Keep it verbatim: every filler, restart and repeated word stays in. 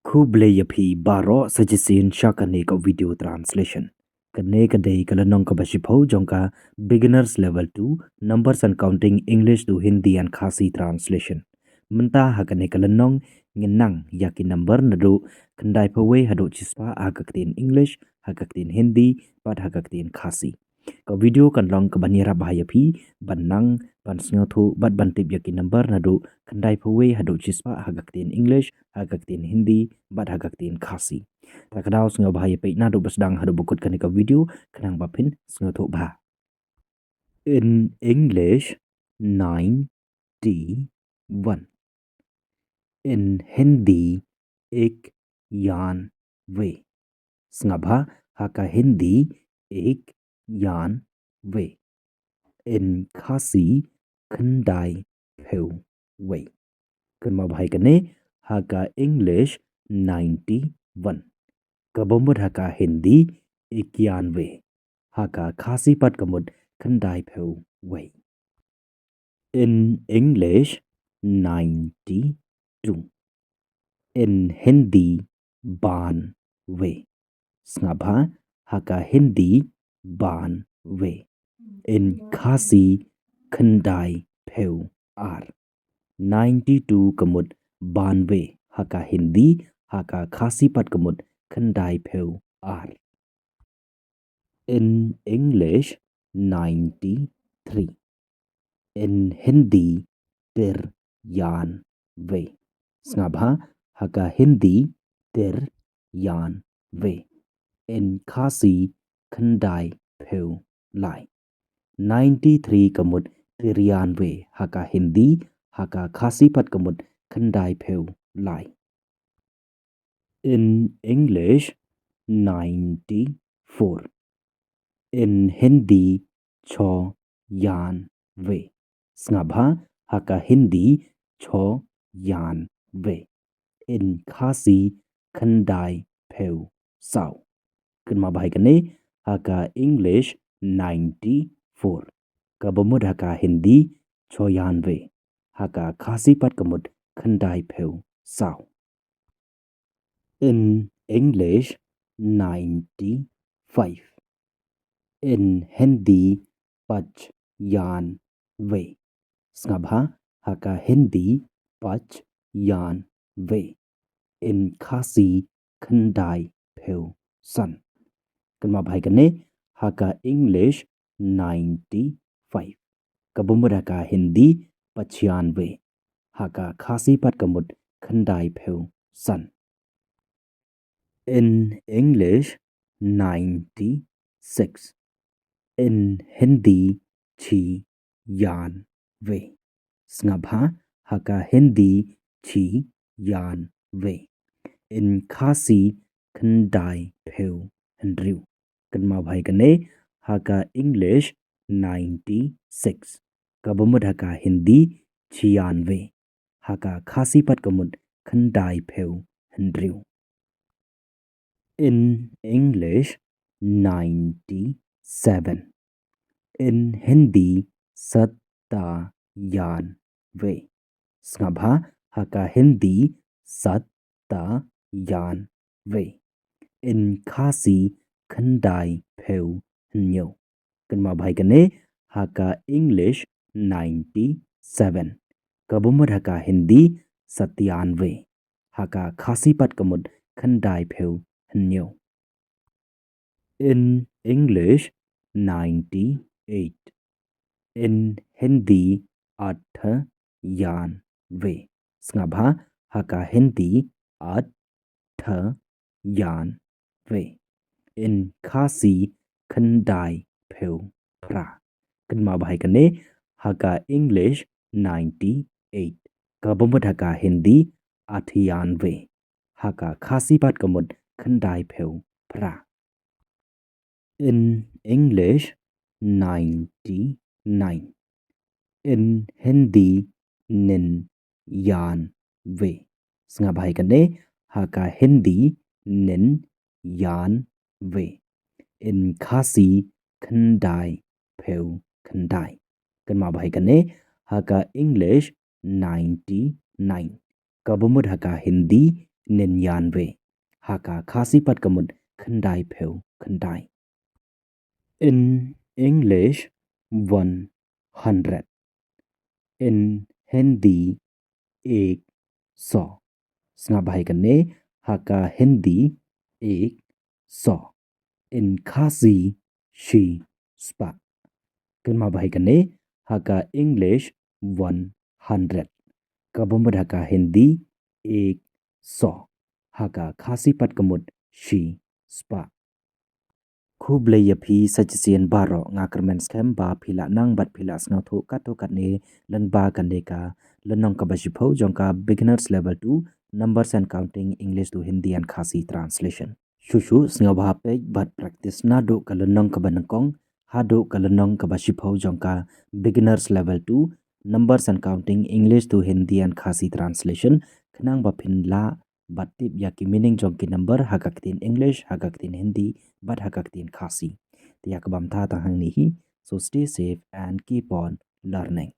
Khublei ïa phi baroh sa shisien sha kane ka video translation. Kane ka dei ka lynnong kaba shiphew jong ka Beginners Level two, Numbers and Counting, English to Hindi and Khasi translation. Mynta ha kane ka lynnong ngin nang ïa ki number naduh khyndai phew wei haduh shispah ha ka ktien English, ha ka ktien Hindi bad ha ka ktien Khasi. Ka video kan long kaban ïarap bha ïa phi ban nang, ban sngewthuh bad ban tip ïa ki number naduh khyndai phew wei haduh shispah ha ka ktien English, ha ka ktien Hindi bad ha ka ktien Khasi. Ta ka daw sngewbha ïa peit naduh ba sdang haduh ba kut kane ka video khnang ba phin sngewthuh bha. In English, ninety-one. In Hindi, इक्यानवे. Sngap bha, ha ka Hindi, इक्यानवे. In Khasi, khyndai phew wei. Kynmaw bha ïa kane, ha ka English, ninety-one. Kaba mut ha ka Hindi, इक्यानवे. Ha ka Khasi pat ka mut khyndai phew wei. In English, ninety-two. In Hindi, बानवे. Sngap bha, ha ka Hindi, बानवे. In Khasi, khyndai phew ar. Ninety-two ka mut बानवे ha ka Hindi, ha ka Khasi pat ka mut khyndai phew ar. In English, ninety-three. In Hindi, तिरानवे. Sngap bha, ha ka Hindi, तिरानवे. In Khasi, khyndai phew lai. Ninety-three ka mut तिरानवे ha ka Hindi, ha ka Khasi pat ka mut khyndai phew lai. In English, ninety-four. In Hindi, छियानवे. Sngap bha, ha ka Hindi, छियानवे. In Khasi, khyndai phew saw. Kynmaw bha ïa kane, ha ka English, ninety-four. Kaba mut ha ka Hindi, छियानवे. Ha ka Khasi pat ka mut khyndai phew saw. In English, ninety-five. In Hindi, पचानवे. Sngap bha, ha ka Hindi, पचानवे. In Khasi, khyndai phew san. Kynmaw bha ïa kane, ha ka English, ninety-five. Kaba mut ha ka Hindi, पचानवे. Ha ka Khasi pat ka mut khyndai phew san. In English, ninety-six. In Hindi, छियानवे. Sngap bha, ha ka Hindi, छियानवे. In Khasi, khyndai phew hynriew. Kynmaw bha ïa kane, ha ka English, ninety-six. Kaba mut ha ka Hindi, छियानवे. Ha ka Khasi pat ka mut khyndai phew hynriew. In English, ninety-seven. In Hindi, सत्तानवे. Sngap bha, ha ka Hindi, सत्तानवे. In Khasi, khyndai phew hynñiew. Kynmaw bha ïa kane, ha ka English, ninety-seven. Kaba mut ha ka Hindi, सत्तानवे. Ha ka Khasi pat ka mut khyndai phew hynñiew. In English, ninety-eight. In Hindi, अट्ठानवे. Sngap bha, ha ka Hindi, अट्ठानवे. In Khasi, khyndai phew phra. Kynmaw bha ïa kane, ha ka English, ninety-eight. Kaba mut ha ka Hindi, अट्ठानवे. Ha ka Khasi pat ka mut khyndai phew phra. In English, ninety-nine. In Hindi, निन्यानवे. Sngap bha ïa kane, ha ka Hindi, निन्यानवे. In Khasi, khyndai phew khyndai. Kynmaw bha ïa kane, ha ka English, ninety-nine. Kaba mut ha ka Hindi, ninyanwe. Ha ka Khasi pat ka mut khyndai phew khyndai. In English, one hundred. In Hindi, ek so. Sngap bha ïa kane, ha ka Hindi, ek so. In Khasi, shi spah. Kynmaw bha ïa kane, ha ka English, one hundred. Kaba mut ha ka Hindi, ek so. Ha ka Khasi pat ka mut shi spah. Khublei ïa phi sa shisien baroh, nga kyrmen skhem ba phi la nang bad phi la sngewthuh katto katne lyngba kane ka lynnong kaba shiphew jong ka Beginners Level two, Numbers and Counting, English to Hindi and Khasi Translation. Shuh shuh sngewbha peit bad practice naduh ka lynnong kaba nyngkong haduh ka lynnong kaba shiphew jong ka Beginners Level two, Numbers and Counting, English to Hindi and Khasi Translation, khnang ba phin lah bad tip ïa ki meaning jong ki number ha ka ktien English, ha ka ktien Hindi bad ha ka ktien Khasi. Te ïa kaba mynta tang hangne hi. So stay safe and keep on learning.